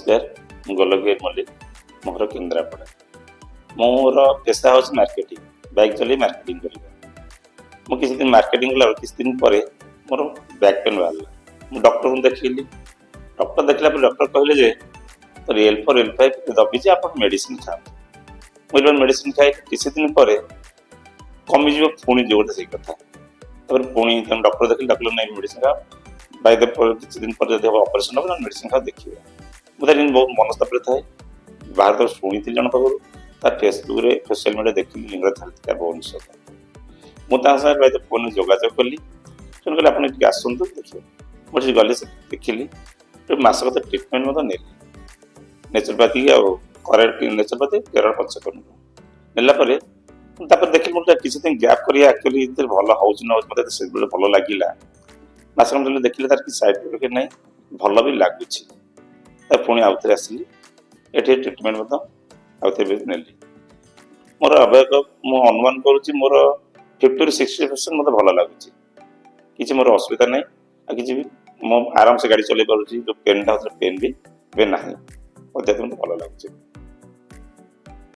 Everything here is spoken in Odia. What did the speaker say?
ନମସ୍କାର, ମୁଁ ଗୋଲକବିହାରୀ ମଲ୍ଲିକ। ମୋ ଘର କେନ୍ଦ୍ରାପଡ଼ା। ମୋର ପେସା ହେଉଛି ମାର୍କେଟିଂ, ବାଇକ୍ ଚଲେଇ ମାର୍କେଟିଂ କରିବା। ମୁଁ କିଛି ଦିନ ମାର୍କେଟିଂ କଲା କିଛି ଦିନ ପରେ ମୋର ବ୍ୟାକ୍ ପେନ୍ ବାହାରିଲା। ମୁଁ ଡକ୍ଟରଙ୍କୁ ଦେଖେଇଲି। ଡକ୍ଟର ଦେଖିଲା ପରେ ଡକ୍ଟର କହିଲେ ଯେ ତୋର L4 L5 ଦବିଛି, ଆପଣ ମେଡ଼ିସିନ ଖାଆନ୍ତୁ। ମୁଁ ଯେତେବେଳେ ମେଡ଼ିସିନ ଖାଇ କିଛି ଦିନ ପରେ କମିଯିବ, ପୁଣି ଯୋଉଟା ସେଇ କଥା। ତାପରେ ପୁଣି ତାଙ୍କୁ ଡକ୍ଟର ଦେଖିଲି। ଡକ୍ଟର, ନାଇଁ, ମେଡ଼ିସିନ ଖାଅ, ବାଇ ଦ ପରେ କିଛି ଦିନ ପରେ ଯଦି ହବ ଅପରେସନ ହବ, ନହେଲେ ମେଡ଼ିସିନ ଖାଅ, ଦେଖିବା। ମୁଁ ତାର ବହୁତ ମନସ୍ତାପରେ ଥାଏ। ବାହାର ତ ଶୁଣିଥିଲି ଜଣ ପାଖରୁ, ତା ଫେସବୁକରେ, ସୋସିଆଲ ମିଡ଼ିଆ ଦେଖିଲି ଲିଙ୍ଗରାଜ ହେଲ୍ଥ କେୟାର ଭୁବନେଶ୍ୱର। ମୁଁ ତାଙ୍କ ସାଙ୍ଗରେ ବାଇ ଫୋନରେ ଯୋଗାଯୋଗ କଲି। ସେ କହିଲେ, ଆପଣ ଟିକେ ଆସନ୍ତୁ, ଦେଖିବେ। ମୁଁ ସେଠି ଗଲି, ସେଠି ଦେଖିଲି। ମାସକ ତ ଟ୍ରିଟମେଣ୍ଟ ମଧ୍ୟ ନେଲି ନେଚୁରୋପାଥି ଆଉ ନେଚୁରୋପାଥି, କେରଳ ପଞ୍ଚକର୍ମ। ନେଲା ପରେ ତାପରେ ଦେଖିଲି, ମୁଁ କିଛି ଦିନ ଗ୍ୟାପ୍ କରି ଆକ୍ଚୁଆଲି ଏଥିରେ ଭଲ ହେଉଛି ନ ହେଉଛି, ମୋତେ ସେତେବେଳେ ଭଲ ଲାଗିଲା। ମାସକ ଦେଲେ ଦେଖିଲେ ତାର କିଛି ସାଇଡ୍ ଇଫେକ୍ଟ ନାହିଁ, ଭଲ ବି ଲାଗୁଛି। ତା ପୁଣି ଆଉଥରେ ଆସିଲି ଏଠି, ଟ୍ରିଟମେଣ୍ଟ ମଧ୍ୟ ଆଉଥରେ ବି ନେଲି। ମୋର ଅବୟବ ମୁଁ ଅନୁମାନ କରୁଛି, ମୋର 50ରୁ 60% ମୋତେ ଭଲ ଲାଗୁଛି। କିଛି ମୋର ଅସୁବିଧା ନାହିଁ ଆଉ କିଛି ବି। ମୁଁ ଆରାମସେ ଗାଡ଼ି ଚଲେଇ ପାରୁଛି। ଯେଉଁ ପେନ୍ଟା ହେଉଥିଲା, ପେନ୍ ବି ଏବେ ନାହିଁ। ଅଧ୍ୟାତ୍ମ ମୋତେ ଭଲ ଲାଗୁଛି।